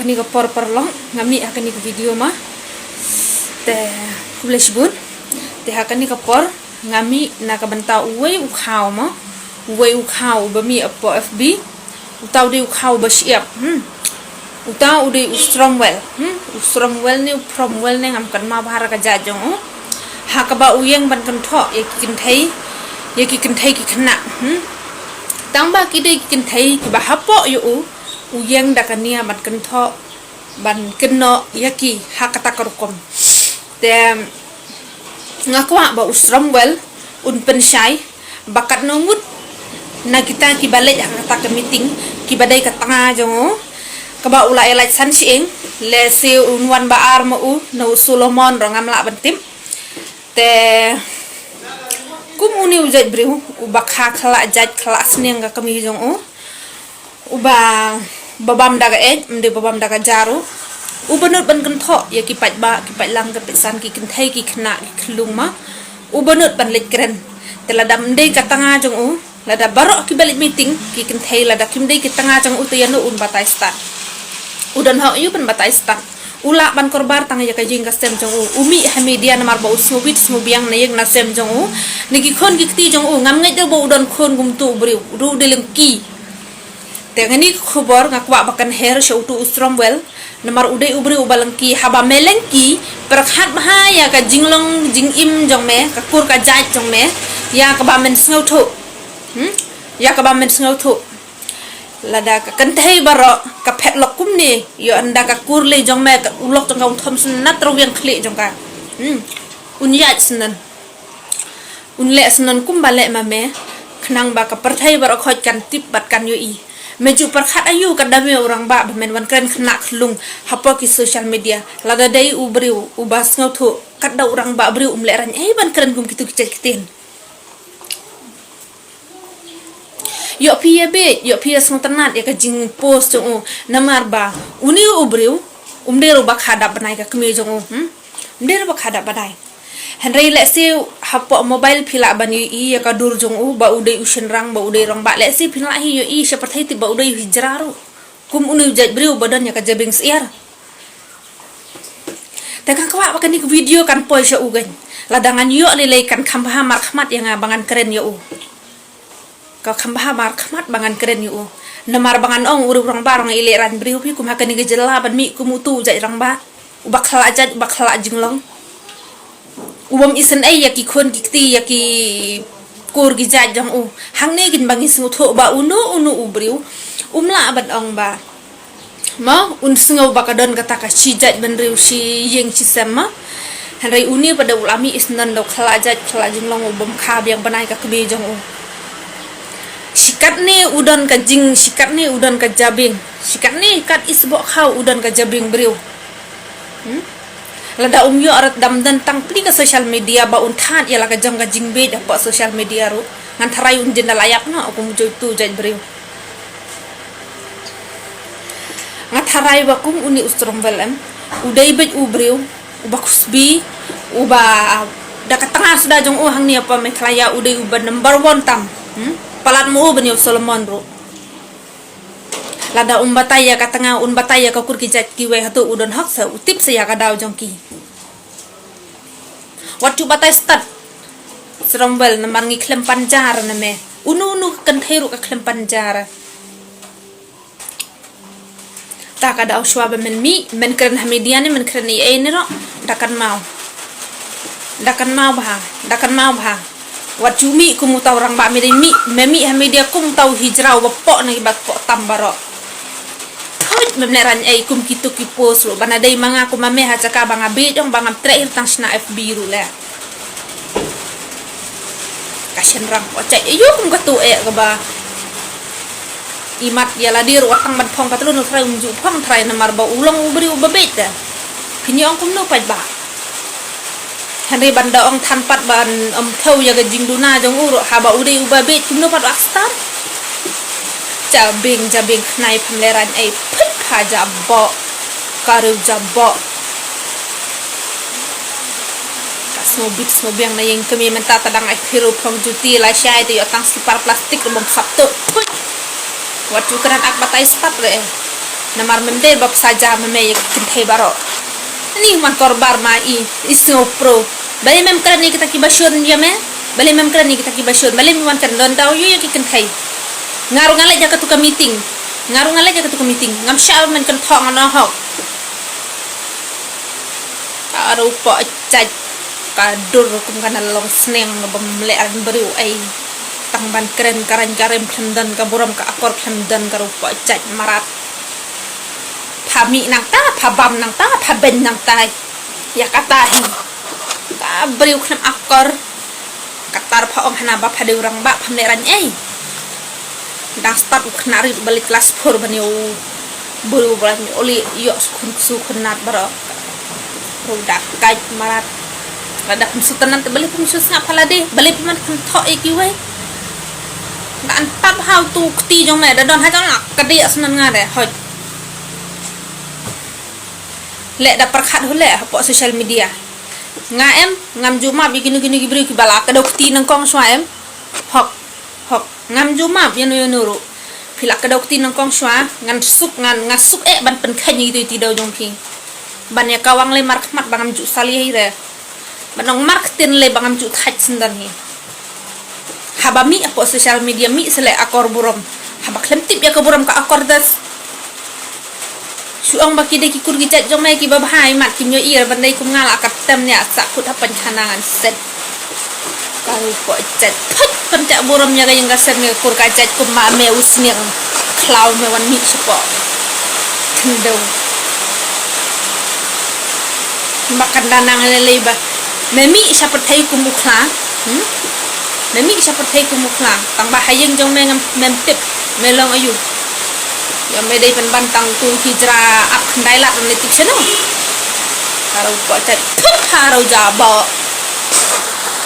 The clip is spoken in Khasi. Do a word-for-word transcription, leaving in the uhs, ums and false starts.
Kani ka por paralok nga mih ha kani ka video ma. Te khublei shibun. Te ha kani ka por nga mih na ka bynta uwei u khaw ma. Uwei u khaw uba mih hapoh F B. Uta u dei u khaw uba shyiap. Hmm. Uta u dei u Stromwell. Hmm. U Stromwell ne u Promwell ne ngam kynmaw bha ka jait jong u. Ha kaba u ïeng ban kynthoh ïa ki kynthei, ïa ki kynthei ki khynnah. Hmm. Tang ba ki dei ki kynthei kiba hapoh ïa u, u ïeng da ka nia ban kynthoh, ban kynnoh ïa ki ha kata ka rukom. Te nga kwah ba u Stromwell un pynshai ba katno ngut na kita kiba leit ha kata ka meeting kiba dei ka tnga jong u, kaba u la ïalait san shyieng, lehse un wan ba ar ma u, na u Solomon ruh ngam lah ban tip. Te kum une u jait briew uba kha khlak jait khlak sniang ka kmie jong u, uba, ba bam da ka eit, ym dei ba bam da ka ja ruh. Uba nud ban kynthoh ïa ki paidbah, ki paidlang, ki paidsan, ki kynthei, ki khynnah, ki khyllung ma. Uba nud ban leit kren. Te lada ym dei ka tnga jong u, lada baroh kiba leit meeting ki kynthei, lada kim dei ki tnga jong u, te ïano un batai stad? U don hok ïa u ban batai stad. U lah ban korbar tang ïa ka ïing ka sem jong u. U mih ha media namar ba u sngewbit sngewbiang na ïing na sem jong u, na ki khun ki kti jong u. Ngam ngeit de ba u don khun kum utu u briew, u dei lyngkhi. Te kane ka khubor nga kwah ba kan her sha utu u Stromwell, namar u dei u briew uba lyngkhi. Haba me lyngkhi, pyrkhat bha ïa ka jinglong jingim jong me, ka kur ka jait jong me, ïa kaba men sngewthuh. Hmm? Ïa kaba men sngewthuh. Lada ka kynthei baroh ka phet lok kumne, ïoh ynda ka kur lei jong me, ka u lok jong ka un thom sngewtynnat rwiang khlieh jong ka. Hmm. Un ïaid sngewtynnat. Un leh sngewtynnat kumba leh ma me, khnang ba ka pyrthei baroh khoit kan tip bad kan ïohi. Me ju pyrkhat aïu ka dame u rangbah ba men wan kren khynnah khyllung hapoh ki social media. Lada dei u briew uba sngewthuh, katba u rangbah briew um leh rang ei ban kren kum kitu ki jait ktien. Ïoh phi ïa beit, ïoh phi ïa sngewtynnat ïa ka jingpost jong u, namar ba une u briew um dei ruh ba kha dap bnai ka kmie jong u. Hmm? Um dei ruh ba kha dap bnai. Hynrei lehse hapoh mobile phi lah ban ïohi ïa ka dur jong u, ba u dei u shynrang, ba u dei rangbah. Lehse phi lah hi ïohi sha pyrthei tip ba u dei u hijra ruh, kum une u jait briew ba don ïa ka jabieng syiar. Te nga kwah ba kane ka video kan poi sha u kein. Lada ngan ïoh lei lei kan kham bha markhmat ïa nga ba ngan kren ïa u. Ka kham bha markhmat ba ngan kren ïa u. Namar ba ngan ong u rangbah ruh ngi leh rang briew phi kum ha kane ka jylla ban mih kum utu u jait rangbah, uba khlak jait, uba khlak jinglong, u bym isynei ïa ki khun ki kti, ïa ki kur ki jait jong u. Hangne kein ba ngi sngewthuh ba uno uno u briew um lah ban ong ba, mo, un sngew ba ka don kata ka shi jait bynriew, shi ïing shi sem, mo. Hynrei une pat da u la mih isynei da u khlak jait khlak jinglong, u bym kha biang bnai ka kmie jong u. Shi katne u don ka jing, shi katne u don ka jabieng, shi katne kat isboh khaw u don ka jabieng briew. Hmm? Lada um ïoh rat dam don tang pli ka social media ba un thad ïa la ka jong ka jingbeit hapoh social media ruh, ngan tharai un jin da la ïap noh kum utu u jait briew. Nga tharai ba kum une u Stromwell em, u dei beit u briew uba khusbi, uba da ka tnga suda jong u hangne hapoh Meghalaya u dei uba number one tam. Hmm? Palat mo u ban ïa u Solomon ruh. Lada um batai ïa ka tnga, un batai ïa ka kur ki jait kiwei, hato u don hok sa, u tip sa ïa ka daw jong ki? Wat ju batai stad, Stromwell, namar ngi khlem pan jar na me. Uno uno ka kynthei ruh ka khlem pan jar. Ta ka daw shuwa ba men mih, men kren ha media ne men kren ei ei ne ruh, da kynmaw. Da kynmaw bha, da kynmaw bha. Wat ju mih kum uta u rangbah, me dei mih, me mih ha media kum uta u hijra uba poh na kiba poh tam baroh. Thuid, mem leh rang ei kum kitu ki post ruh, ba na dei ma nga kum ma me ha jaka ba nga beit ong ba ngam treh hi tang shna F B ruh leh. Ka shynrang, wat jait aïu kum katu eh kaba imat ïa lade ruh wat tang ban phong ka tlun, u trai um ju phong trai namar ba u long u briew uba beit da. Phin ïa ong kumno pat ba. Hynrei ban da ong than pat ban ym thew ïa ka jingduna jong u ruh, haba u dei uba beit kumno pat u ak stad. Jabieng, jabieng khnai pham leh rang ei, phit pha jaboh. Ka riew jaboh. Ka sngewbit sngewbiang na ïing kmie mynta, ta dang ai khiro phong juti la shai te ïoh tang slipar plastik ruh bym sap tuh. Phuit. Wat ju kren ak batai stad re. Namar mem dei ba psa ja ma me ïa ki kynthei baroh. Ni man kor bar ma i, i sngewpro. Balei mem kren ïa kita kiba shun ïa me? Balei mem kren ïa kita kiba shun? Balei mem wan kren don daw ïa ki kynthei? Nga ruh nga leit ïa katu ka meeting. Nga ruh nga leit ïa katu ka meeting. Ngam shah ban kynthok ngan ong hok. Ka ruh poh jait ka dur kum ka na long sneng bym leh ran briew ei. Tang ban kren ka rang ka rem khlem don ka burom ka akor khlem don ka ruh poh jait marat. Pha mih nangta, pha bam nangta, pha beiñ nangta. Ïa kata hi. Ka briew khlem akor. Katta pha ong hana ba pha dei u rangbah pham leh rang ei. Dang start u khynnah rit ba leit klas four ban ïa u briew ba leit ïoh leh ïoh skhun ksu khynnat baroh. Ruh da kait marat. Lada pynsutenan te balei pynsu sngap ha lade, balei pynman pynthok ïa kiwei. Nga an tap ha utu kti jong me da don ha jong nga ka dei asnan nga de hoj. Leh da pyrkhat hu leh hapoh social media. Nga em, ngam ju map ïa kino kino ki briew kiba la kdew kti nyngkong shuwa em. Hok, hok, ngam ju map ïano ïano ruh. Phi la kdew kti nyngkong shuwa, ngan suk, ngan, nga suk eh ban pynkheiñ ïa kito ki dew jong phi. Ban ïa kawang lei markhmat ba ngam ju salia hi re. Ban ong marktin lei ba ngam ju thait syndon hi. Haba mih hapoh social media mih sa leh akor burom. Haba khlem tip ïa ka burom ka akor das. Shu ong ba ki dei ki kur ki jait jong me kiba bha i mat kim ïohi re ban dei kum nga la ka tem ïa sa kut ha pynkhana ngan set. Ka ruh poh jait. Thut pynjah burom ïa ka ïing ka sem ïa ka kur ka jait kum ma me u sniang khlaw me wan mih shapoh. Khyndew. Ba kan da nang lei lei ba me mih sha pyrthei kum u khla. Hmm? Me mih sha pyrthei kum u khla. Tang ba ha ïing jong me ngam mem tip me long aïu. Ïa me dei pynban tang tu ki jra ap khyndai lad me tip shano. Ka ruh poh jait. Thut ha ruh ja ba.